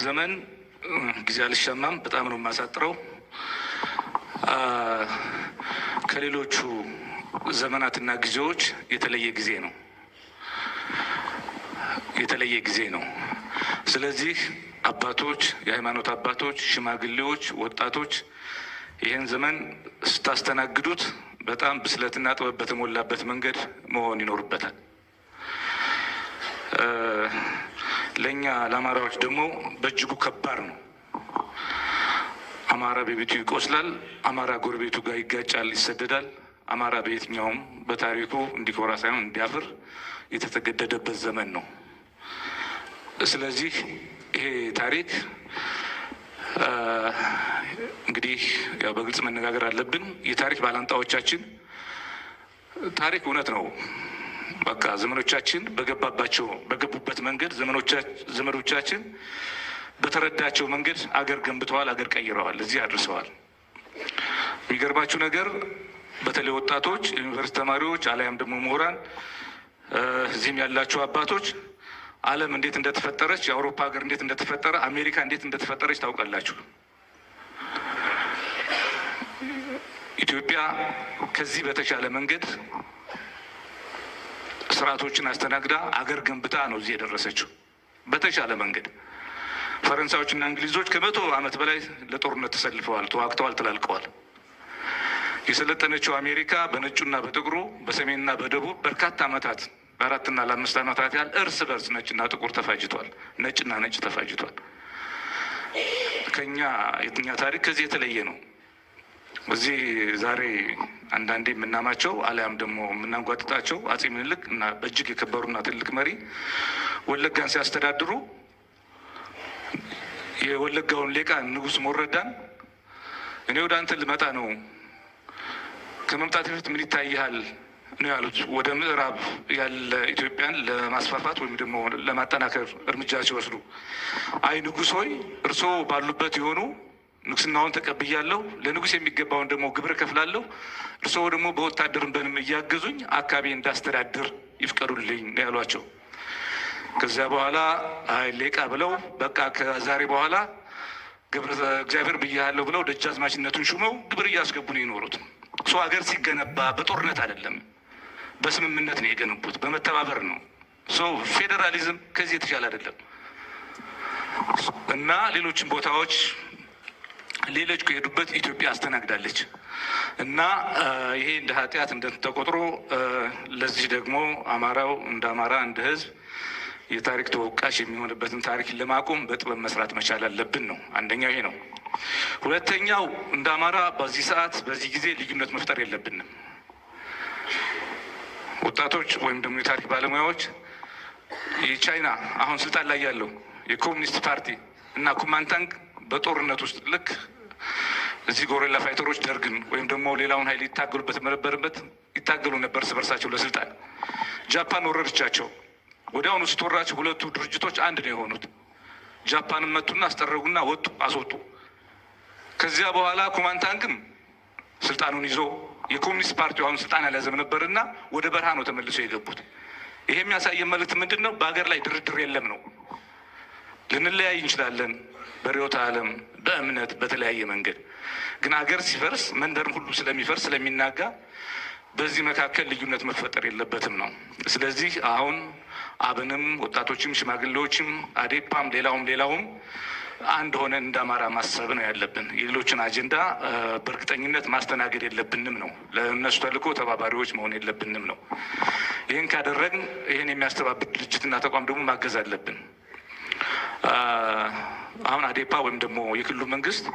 ዘመን ጊዜ አልሻማም፣ በጣም ነው የማሳጥረው። ከሌሎቹ ዘመናትና ጊዜዎች የተለየ ጊዜ ነው፣ የተለየ ጊዜ ነው። ስለዚህ አባቶች፣ የሃይማኖት አባቶች፣ ሽማግሌዎች፣ ወጣቶች ይህን ዘመን ስታስተናግዱት በጣም ብስለትና ጥበብ በተሞላበት መንገድ መሆን ይኖርበታል። ለእኛ ለአማራዎች ደግሞ በእጅጉ ከባድ ነው። አማራ በቤቱ ይቆስላል። አማራ ጎረቤቱ ጋር ይጋጫል፣ ይሰደዳል። አማራ በየትኛውም በታሪኩ እንዲኮራ ሳይሆን እንዲያፍር የተገደደበት ዘመን ነው። ስለዚህ ይሄ ታሪክ እንግዲህ ያው በግልጽ መነጋገር አለብን። የታሪክ ባላንጣዎቻችን ታሪክ እውነት ነው። በቃ ዘመኖቻችን በገባባቸው በገቡበት መንገድ ዘመዶቻችን በተረዳቸው መንገድ አገር ገንብተዋል፣ አገር ቀይረዋል፣ እዚህ አድርሰዋል። የሚገርማችሁ ነገር በተለይ ወጣቶች፣ የዩኒቨርሲቲ ተማሪዎች አሊያም ደግሞ ምሁራን፣ እዚህም ያላችሁ አባቶች ዓለም እንዴት እንደተፈጠረች፣ የአውሮፓ ሀገር እንዴት እንደተፈጠረ፣ አሜሪካ እንዴት እንደተፈጠረች ታውቃላችሁ። ኢትዮጵያ ከዚህ በተሻለ መንገድ ስርዓቶችን አስተናግዳ አገር ገንብታ ነው እዚህ የደረሰችው። በተሻለ መንገድ ፈረንሳዮችና እንግሊዞች ከ100 ዓመት በላይ ለጦርነት ተሰልፈዋል፣ ተዋግተዋል፣ ተላልቀዋል። የሰለጠነችው አሜሪካ በነጩና በጥቁሩ በሰሜንና በደቡብ በርካታ ዓመታት ለ4ና ለ5 ዓመታት ያህል እርስ በርስ ነጭና ጥቁር ተፋጅቷል። ነጭና ነጭ ተፋጅቷል። ከኛ የትኛ ታሪክ ከዚህ የተለየ ነው። እዚህ ዛሬ አንዳንዴ የምናማቸው አሊያም ደግሞ የምናንጓጥጣቸው አፄ ምኒልክ እና በእጅግ የከበሩና ትልቅ መሪ ወለጋን ሲያስተዳድሩ የወለጋውን ሌቃ ንጉሥ ሞረዳን እኔ ወደ አንተ ልመጣ ነው፣ ከመምጣት በፊት ምን ይታይሃል ነው ያሉት። ወደ ምዕራብ ያለ ኢትዮጵያን ለማስፋፋት ወይም ደግሞ ለማጠናከር እርምጃ ሲወስዱ፣ አይ ንጉሥ ሆይ እርስዎ ባሉበት የሆኑ ንግስናውን ተቀብያለሁ፣ ለንጉሥ የሚገባውን ደግሞ ግብር እከፍላለሁ፣ እርስዎ ደግሞ በወታደርም በንም እያገዙኝ አካባቢ እንዳስተዳድር ይፍቀዱልኝ ነው ያሏቸው። ከዚያ በኋላ አይ ሌቃ ብለው በቃ ከዛሬ በኋላ ገብረ እግዚአብሔር ብያለሁ ብለው ደጃዝማችነቱን ሹመው ግብር እያስገቡ ነው የኖሩት። ሰው ሀገር ሲገነባ በጦርነት አይደለም፣ በስምምነት ነው የገነቡት፣ በመተባበር ነው። ሰው ፌዴራሊዝም ከዚህ የተሻለ አይደለም እና ሌሎችም ቦታዎች ሌሎች ከሄዱበት ኢትዮጵያ አስተናግዳለች እና ይሄ እንደ ኃጢአት እንደ ተቆጥሮ ለዚህ ደግሞ አማራው እንደ አማራ እንደ ሕዝብ የታሪክ ተወቃሽ የሚሆንበትን ታሪክ ለማቆም በጥበብ መስራት መቻል አለብን ነው። አንደኛው ይሄ ነው። ሁለተኛው እንደ አማራ በዚህ ሰዓት በዚህ ጊዜ ልዩነት መፍጠር የለብንም። ወጣቶች ወይም ደግሞ የታሪክ ባለሙያዎች የቻይና አሁን ስልጣን ላይ ያለው የኮሚኒስት ፓርቲ እና ኩማንታንግ በጦርነት ውስጥ ልክ እዚህ guerrilla fighter ኦች ደርግን ወይም ደግሞ ሌላውን ኃይል ይታገሉበት በነበረበት ይታገሉ ነበር እርስ በርሳቸው ለስልጣን። ጃፓን ወረረቻቸው። ወዲያውኑ ስትወራቸው ሁለቱ ድርጅቶች አንድ ነው የሆኑት። ጃፓንን መቱና አስጠረጉና ወጡ፣ አስወጡ። ከዚያ በኋላ ኩማንታንግም ስልጣኑን ይዞ የኮሚኒስት ፓርቲው አሁን ስልጣን አልያዘም ነበርና ወደ በረሃ ነው ተመልሶ የገቡት። ይሄ የሚያሳየን መልእክት ምንድን ነው? በሀገር ላይ ድርድር የለም ነው። ልንለያይ እንችላለን በርዕዮተ ዓለም፣ በእምነት፣ በተለያየ መንገድ ግን አገር ሲፈርስ መንደርም ሁሉ ስለሚፈርስ ስለሚናጋ በዚህ መካከል ልዩነት መፈጠር የለበትም ነው። ስለዚህ አሁን አብንም ወጣቶችም ሽማግሌዎችም አዴፓም ሌላውም ሌላውም አንድ ሆነን እንደ አማራ ማሰብ ነው ያለብን። የሌሎችን አጀንዳ በእርግጠኝነት ማስተናገድ የለብንም ነው። ለእነሱ ተልዕኮ ተባባሪዎች መሆን የለብንም ነው። ይህን ካደረግን ይህን የሚያስተባብር ድርጅትና ተቋም ደግሞ ማገዝ አለብን። አሁን አዴፓ ወይም ደግሞ የክልሉ መንግስት